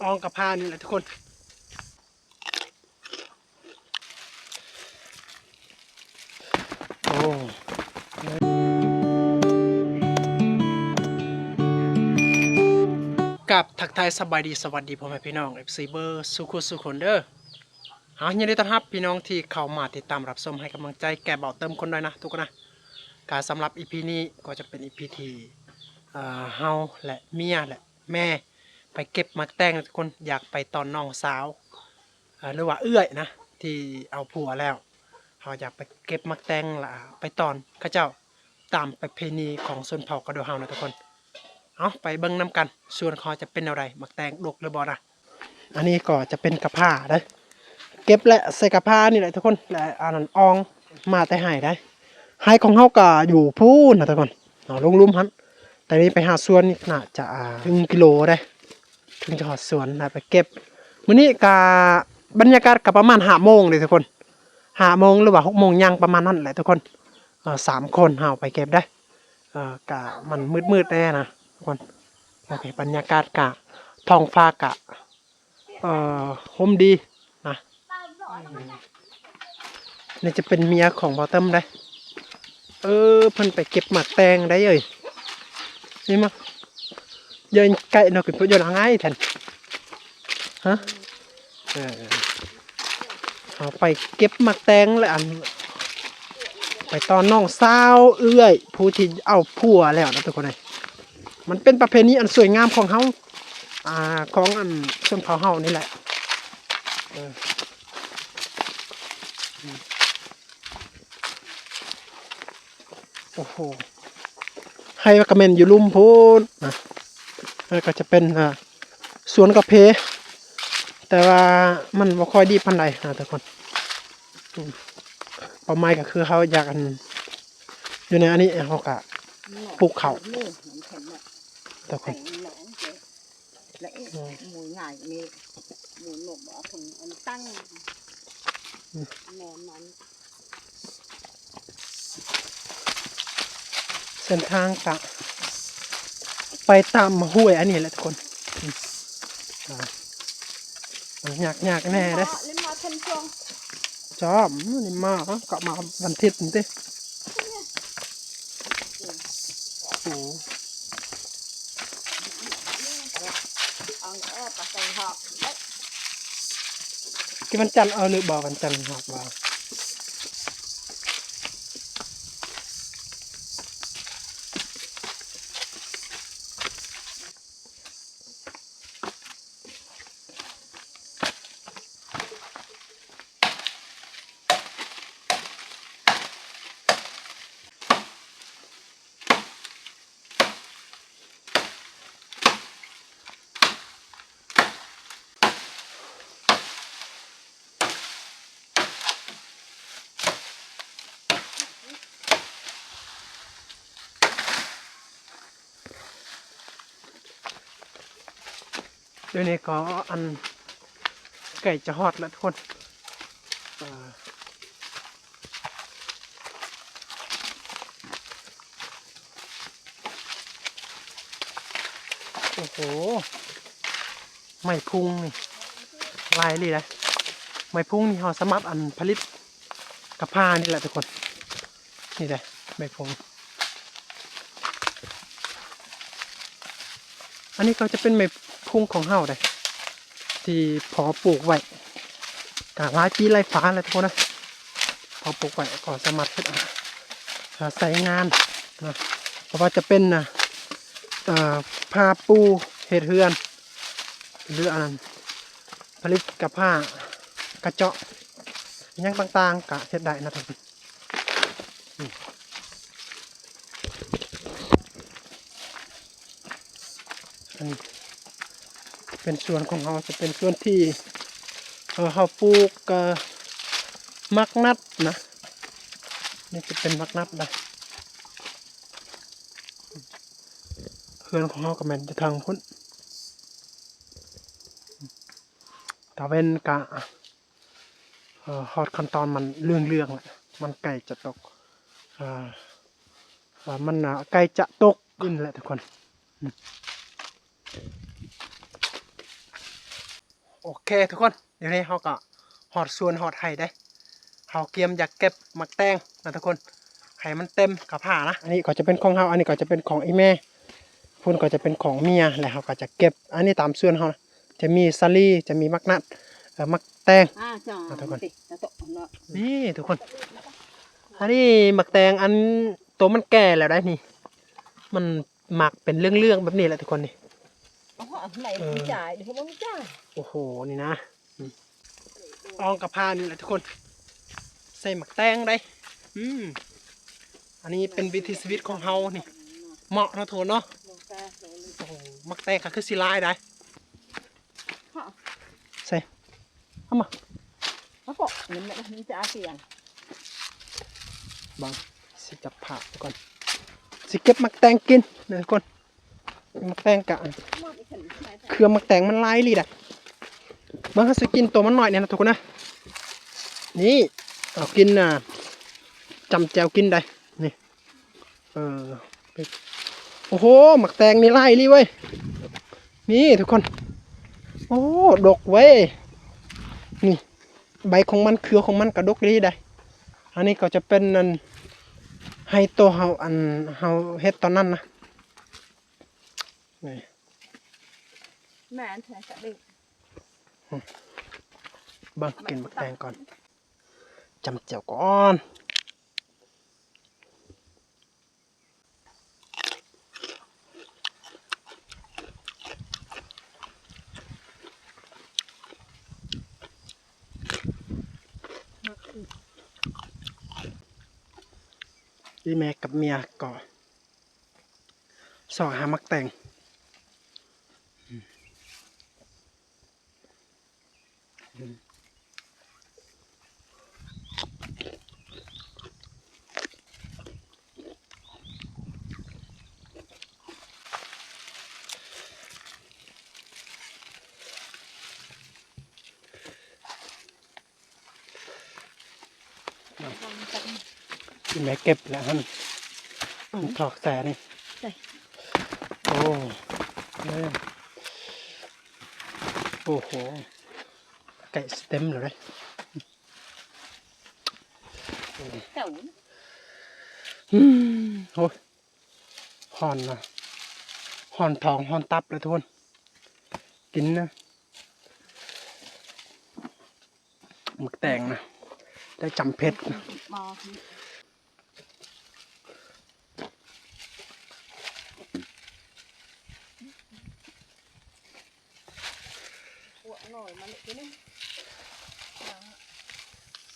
ອ່ອງກະພານີ້ແຫຼະທຸກຄົນ. ໂອ້ ກາບທັກທາຍສະບາຍດີ ສະຫວັດດີພໍ່ແມ່ພີ່ນ້ອງ ເອັຟຊີ ເບິດສູ່ຄູ່ສູ່ຄົນເດີ. ເຮົາຍິນດີຕ້ອນຮັບພີ່ນ້ອງທີ່ເຂົ້າມາຕິດຕາມຮັບຊົມໃຫ້ກຳລັງໃຈແກ່ບ່າວເຕີມຄົນດ້ອຍນະທຸກຄົນນະ. ກະສຳລັບອີພີນີ້ກໍຈະເປັນອີພີທີ່ ເອີ ເຮົາ ແລະ ເມຍ ແລະ ແມ່ ໄປເກັບໝາກແຕງນະທຸກຄົນ ຢາກໄປຕ້ອນນ້ອງສາວ ເອີ ຫຼືວ່າເອື້ອຍນະ ທີ່ເອົາຜົວແລ້ວ ເຮົາຢາກໄປເກັບໝາກແຕງ ລະໄປຕ້ອນເຂົາເຈົ້າ ຕາມປະເພນີຂອງຊົນເຜົ່າກະດູເຮົານະທຸກຄົນ. ເອົາ ໄປເບິ່ງນຳກັນ ສວນເຂົາຈະເປັນແນວໃດ ໝາກແຕງດົກຫຼືບໍ່ນະ. ອັນນີ້ກໍຈະເປັນກະພາເດີ ເກັບແລະໃສ່ກະພານີ້ແຫຼະທຸກຄົນ ແລະ ອັນນັ້ນອ່ອງມາແຕ່ໄຮ່ໄດ໋ ໄຮ່ຂອງເຮົາກະຢູ່ພຸ້ນນະທຸກຄົນ ເອົາ ລົງລຸ່ມຫັ້ນ. ແຕ່ນີ້ໄປຫາສວນນີ້ໜ້າຈະ ອ່າ ເຖິງກິໂລໄດ໋ ເຖິງຈະຮອດສວນ ແລ້ວໄປເກັບ. ມື້ນີ້ກະບັນຍາກາດກະປະມານຫ້າໂມງເດ້ທຸກຄົນ ຫ້າໂມງ ຫຼືວ່າຫົກໂມງຍ່າງປະມານນັ້ນແຫຼະທຸກຄົນ. ເອີ ສາມຄົນເຮົາໄປເກັບໄດ໋ ເອີ ກະມັນມືດໆແດ່ນະທຸກຄົນ. ໂອເຄ ບັນຍາກາດກະ ທ້ອງຟ້າກະ ເອີ ຮົ່ມດີນະ. ນີ້ຈະເປັນເມຍຂອງບ່າວເຕີມໄດ໋ ເອີ ເພິ່ນໄປເກັບໝາກແຕງໄດ໋ເອີຍ. ນີ້ມາ ເຢີນໄກ່ເນາະ ເປັນຜູ້ເຢີນງ່າຍແທ້ນ ຮະ ເອີ ເຮົາໄປເກັບໝາກແຕງ ແລະ ອັນ ໄປຕ້ອນນ້ອງສາວເອື້ອຍ ຜູ້ທີ່ເອົາຜົວແລ້ວນະທຸກຄົນເອີຍ. ມັນເປັນປະເພນີອັນສວຍງາມຂອງເຮົາ ອ່າ ຂອງອັນຊົນເຜົ່າເຮົານີ້ແຫຼະ ເອີ. ໂອ້ໂຫ ໄຮ່ກະແມ່ນຢູ່ລຸ່ມພຸ້ນນະ. ແລ້ວກໍຈະເປັນ ອ່າ ສວນກາເຟ ແຕ່ວ່າມັນບໍ່ຄ່ອຍດີປານໃດນະທຸກຄົນ. ອືມ ເປົ້າໝາຍກໍຄືເຮົາຢາກ ອັນ ຢູ່ໃນອັນນີ້ ເຮົາກະປູກເຂົ້າ ທຸກຄົນ. ແລະ ອືມ ໝູງ່າຍນີ້ ໝູນົກບໍ່ເອົາເຖິງອັນຕັ້ງ ອືມ ແມ່ມັນ. ເສັ້ນທາງກະໄປຕາມຫ້ວຍອັນນີ້ແຫຼະທຸກຄົນ. ອືມ ອ່າ ມັນຍາກໆແດ່ເດ້ ລິມມາເພິ່ນຊ່ວງ ຈ້ອມ ລິມມາ ເຮົາກະມາວັນທິດນີ້ຕິ. ໂອ້ ກິນວັນຈັນເອົາຫຼືບໍ່ ວັນຈັນຮອດວ່າ. ດຽວນີ້ກໍອັນ ໃກ້ຈະຮອດແລ້ວທຸກຄົນ. ເອີ ໂອ້ໂຫ ໄມ້ພຸງນີ້ຫຼາຍອີ່ຫຼີເດ້. ໄມ້ພຸງນີ້ເຮົາສາມາດອັນຜະລິດກະພານີ້ແຫຼະທຸກຄົນ. ນີ້ເດ້ ໄມ້ພຸງ ອັນນີ້ກໍຈະເປັນໄມ້ພຸງຂອງເຮົາເດ້ ທີ່ພໍ່ປູກໄວ້ ກະຫຼາຍປີຫຼາຍຝາແລ້ວທຸກຄົນນະ. ພໍ່ປູກໄວ້ກໍສາມາດເຮັດ ເອີ ໃຊ້ງານນະ ບໍ່ວ່າຈະເປັນ ເອີ ຜ້າປູເຮັດເຮືອນ ຫຼື ອັນນັ້ນ ຜະລິດກະພາ ກະເຈາະ ຫຍັງຕ່າງໆ ກະເຮັດໄດ້ນະທຸກຄົນ. ອັນນີ້ເປັນສວນຂອງເຮົາ ຈະເປັນສວນທີ່ ເອີ ເຮົາປູກ ເອີ ໝາກນັດນະ. ນີ້ຈະເປັນໝາກນັດນະ. ເຮືອນຂອງເຮົາກໍແມ່ນຢູ່ທາງພຸ້ນ. ຕາເວັນກະ ເອີ ຮອດຂັ້ນຕອນມັນເຫຼືອງໆແລ້ວ ມັນໃກ້ຈະຕົກ ເອີ ເອີ ມັນ ເອີ ໃກ້ຈະຕົກດິນແລ້ວທຸກຄົນ. ອືມ ອືມ ໂອເຄທຸກຄົນ ດຽວນີ້ເຮົາກໍຮອດສວນຮອດໄຮ່ເດ້. ເຮົາກຽມຢາກເກັບໝາກແຕງນະທຸກຄົນ ໃຫ້ມັນເຕັມກະພ້ານະ. ອັນນີ້ກໍຈະເປັນຂອງເຮົາ ອັນນີ້ກໍຈະເປັນຂອງອີ່ແມ່ ພຸ້ນກໍຈະເປັນຂອງເມຍ ແລະເຮົາກໍຈະເກັບ. ອັນນີ້ຕາມສວນເຮົານະ ຈະມີສາລີ ຈະມີໝາກນັດ ເອີ ໝາກແຕງ ອ່າ ນະທຸກຄົນ. ນີ້ທຸກຄົນ ອັນນີ້ໝາກແຕງ ອັນໂຕມັນແກ່ແລ້ວໄດ໋ນີ້ ມັນໝາກເປັນເຫຼືອງໆແບບນີ້ແຫຼະທຸກຄົນນີ້. ເອີ ໂອ້ໂຫ ນີ້ນະ ອອງກະພ້ານີ້ແຫຼະທຸກຄົນ ໃສ່ໝາກແຕງໄດ໋. ອືມ ອັນນີ້ເປັນວິຖີຊີວິດຂອງເຮົານີ້ ເໝາະເນາະທຸກຄົນເນາະ. ໂອ້ໂຫ ໝາກແຕງກໍຄືຊິຫຼາຍໄດ໋. ໃສ່ ເອົາມາ ມາເກາະ ມັນ ມັນຈະອາສຽງ. ເບິ່ງ ຊິຈັບພາບໄປກ່ອນ ຊິເກັບໝາກແຕງກິນນະທຸກຄົນ. ໝາກແຕງກະ ເຄື່ອງໝາກແຕງມັນຫຼາຍອີ່ຫຼີດະ. ເບິ່ງ ເຮົາຊິກິນໂຕມັນນ້ອຍນີ້ນະທຸກຄົນນະ. ນີ້ ເອົາກິນນະ ຈ້ຳແຈ່ວກິນໄດ໋ນີ້. ເອີ ໂອ້ໂຫ ໝາກແຕງນີ້ຫຼາຍອີ່ຫຼີເວີຍ ນີ້ທຸກຄົນ. ໂອ້ ດົກເວີຍ ນີ້ ໃບຂອງມັນ ເຄືອຂອງມັນກະດົກອີ່ຫຼີໄດ໋. ອັນນີ້ກໍຈະເປັນ ອັນ ໄຮ່ໂຕເຮົາ ອັນ ເຮົາເຮັດຕອນນັ້ນນະ. ນີ້ ແມ່ນ ໃສ່ສະເດັດ ເບິ່ງ ກິນໝາກແຕງກ່ອນ ຈ້ຳແຈ່ວກ່ອນ. ອີ່ແມ່ກັບເມຍກໍຊອກຫາໝາກແຕງ. ແມ່ເກັບແລ້ວຫັ້ນ ມັນຖອກແສນີ້. ໃສ່ ໂອ້ ເອີ ໂອ້ໂຫ ໃກ້ຊິເຕັມແລ້ວເດ້. ເຈົ້າ ອືມ ໂອ້ຍ ຮ້ອນນະ ຮ້ອນທ້ອງຮ້ອນຕັບເລີຍທຸກຄົນ. ກິນນະ ໝາກແຕງນະ ໄດ້ຈຳເຜັດນະ.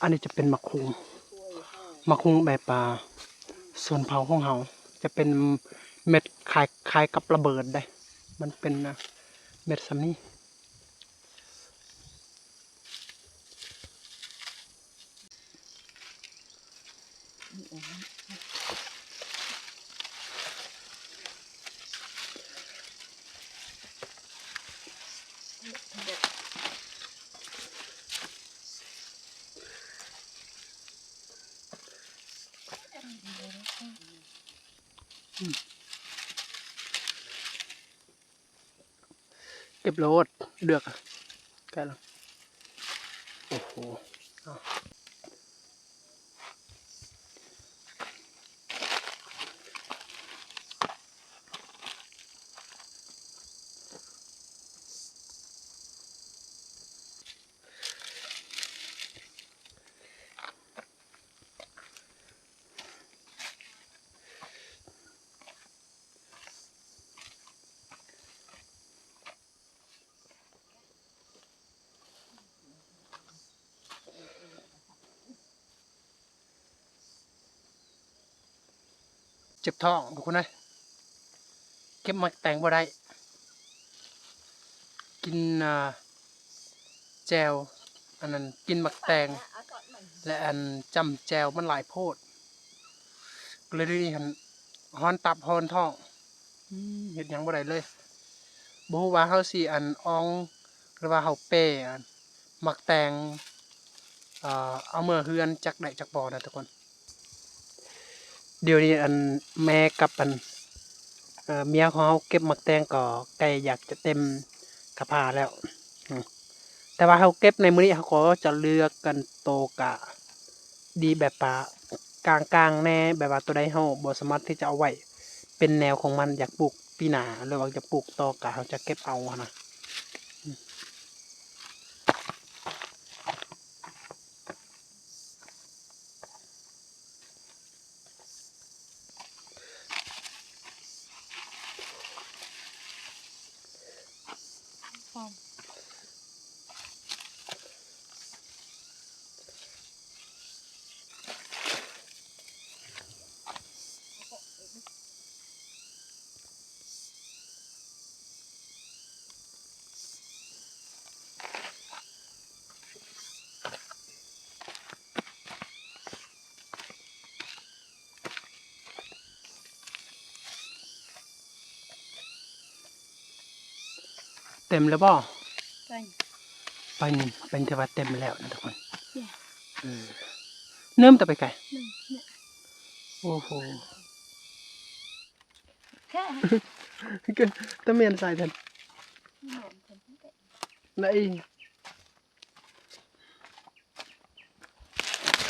ອັນນີ້ຈະເປັນໝາກຫຸ່ງ ໝາກຫຸ່ງແບບ ອ່າ ຊົນເຜົ່າຂອງເຮົາ ຈະເປັນເມັດຄ້າຍ ຄ້າຍກັບລະເບີດເດ້ ມັນເປັນ ອ່າ ເມັດສ່ຳນີ້. ເກັບໂລດ ເລືອກ ໃກ້ແລ້ວ. ໂອ້ໂຫ ເຈັບທ້ອງທຸກຄົນເອີຍ ເກັບໝາກແຕງບໍ່ໄດ້ ກິນ ອ່າ ແຈ່ວ ອັນນັ້ນ ກິນໝາກແຕງ ແລະ ອັນ ຈ້ຳແຈ່ວມັນຫຼາຍໂພດ ກໍເລີຍດຽວນີ້ຫັ້ນ ຮ້ອນຕັບຮ້ອນທ້ອງ ອືມ ເຮັດຫຍັງບໍ່ໄດ້ເລີຍ. ບໍ່ຮູ້ວ່າເຮົາຊິ ອັນ ອອງ ຫຼືວ່າເຮົາແປ ອັນ ໝາກແຕງ ເອີ ເອົາເມືອເຮືອນຈັກໄດ້ຈັກບໍ່ນະທຸກຄົນ. ດຽວນີ້ ອັນ ແມ່ກັບ ອັນ ເອີ ເມຍຂອງເຮົາເກັບໝາກແຕງກໍໃກ້ຢາກຈະເຕັມກະພ້າແລ້ວ ອືມ. ແຕ່ວ່າເຮົາເກັບໃນມື້ນີ້ ເຮົາກໍຈະເລືອກກັນໂຕກະດີ ແບບວ່າກາງໆແດ່ ແບບວ່າໂຕໃດເຮົາບໍ່ສາມາດທີ່ຈະເອົາໄວ້ເປັນແນວຂອງມັນ ຢາກປູກປີໜ້າ ຫຼືວ່າຢາກປູກຕໍ່ ກະເຮົາຈະເກັບເອົາຫັ້ນນະ. ເຕັມແລ້ວບໍ່? ໄປ ໄປນີ້ ໄປນີ້ ຖືວ່າເຕັມແລ້ວນະທຸກຄົນ. ເອີ ເນີມຕະໄປໄກ. ໂອ້ໂຫ ແຄ່ ຕະແມ່ນໃສ່ແທ້ນະອີ.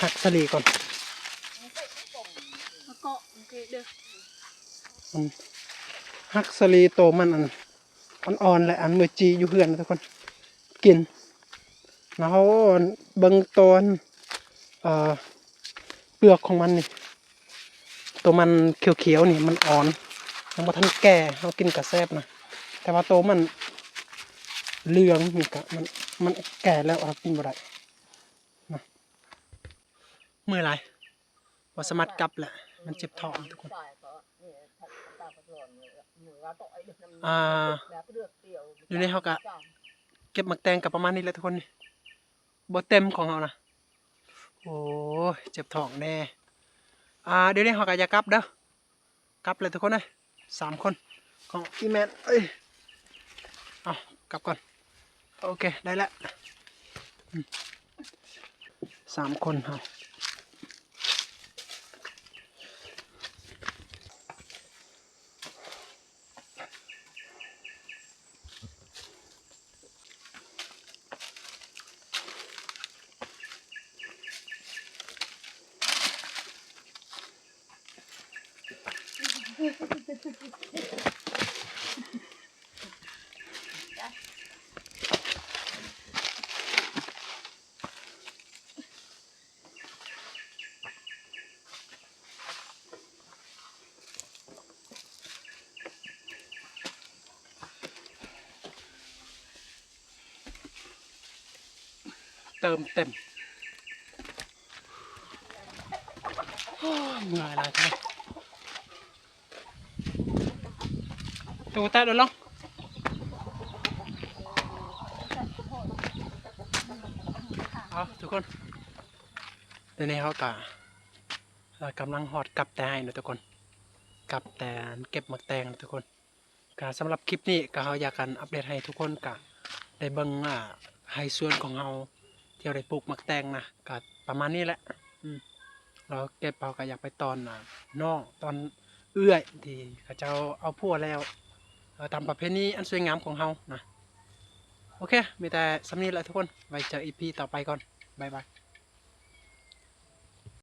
ຫັກສາລີກ່ອນ ແລ້ວກໍ ໂອເຄເດີ ອືມ ຫັກສາລີໂຕມັນອັນອ່ອນໆ ແລະ ອັນມື້ຈີ່ຢູ່ເຮືອນນະທຸກຄົນ ກິນ ແລ້ວເຮົາເບິ່ງຕອນ ເອີ ເປືອກຂອງມັນນີ້ ໂຕມັນຂຽວໆນີ້ມັນອ່ອນ ຍັງບໍ່ທັນແກ່ ເຮົາກິນກະແຊບນະ ແຕ່ວ່າໂຕມັນເຫຼືອງນີ້ກະ ມັນ ມັນແກ່ແລ້ວ ເຮົາກິນບໍ່ໄດ້ນະ. ເມື່ອຍຫຼາຍ ບໍ່ສາມາດກັບແລ້ວ ມັນເຈັບທ້ອງທຸກຄົນ. ອ່າ ດຽວນີ້ເຮົາກະເກັບໝາກແຕງກະປະມານນີ້ແຫຼະທຸກຄົນ ນີ້ ບໍ່ເຕັມຂອງເຮົານະ. ໂອ້ຍ ເຈັບທ້ອງແດ່. ອ່າ ດຽວນີ້ເຮົາກະຢາກກັບເດີ ກັບແລ້ວທຸກຄົນເອີຍ ສາມຄົນຂອງອີ່ແມ່ນເອີຍ. ເອົາ ກັບກ່ອນ. ໂອເຄ ໄດ້ແລ້ວ ອືມ ສາມຄົນເຮົາ. ເຕີມເຕັມ ໂອ້ຍ ເມື່ອຍຫຼາຍແທ້. ໂຕແຕະໂດນລອງ ເອົາທຸກຄົນ ດຽວນີ້ເຮົາກະ ເອີ ກຳລັງຮອດກັບແຕ່ໄຮ່ເນາະທຸກຄົນ ກັບແຕ່ເກັບໝາກແຕງເນາະທຸກຄົນ. ກະສຳລັບຄລິບນີ້ກະເຮົາຢາກອັນອັບເດດໃຫ້ທຸກຄົນກະໄດ້ເບິ່ງ ອ່າ ໄຮ່ສວນຂອງເຮົາທີ່ເຮົາໄດ້ປູກໝາກແຕງນະ ກະປະມານນີ້ແຫຼະ ອືມ ລາວເກັບ ເຮົາກະຢາກໄປຕອນ ອ່າ ນ້ອງ ຕອນເອື້ອຍທີ່ເຂົາເຈົ້າເອົາຜົວແລ້ວ ເອີ ຕາມປະເພນີອັນສວຍງາມຂອງເຮົານະ. ໂອເຄ ມີແຕ່ສ່ຳນີ້ແຫຼະທຸກຄົນ ໄວ້ເຈີອີພີຕໍ່ໄປກ່ອນ ບາຍບາຍ.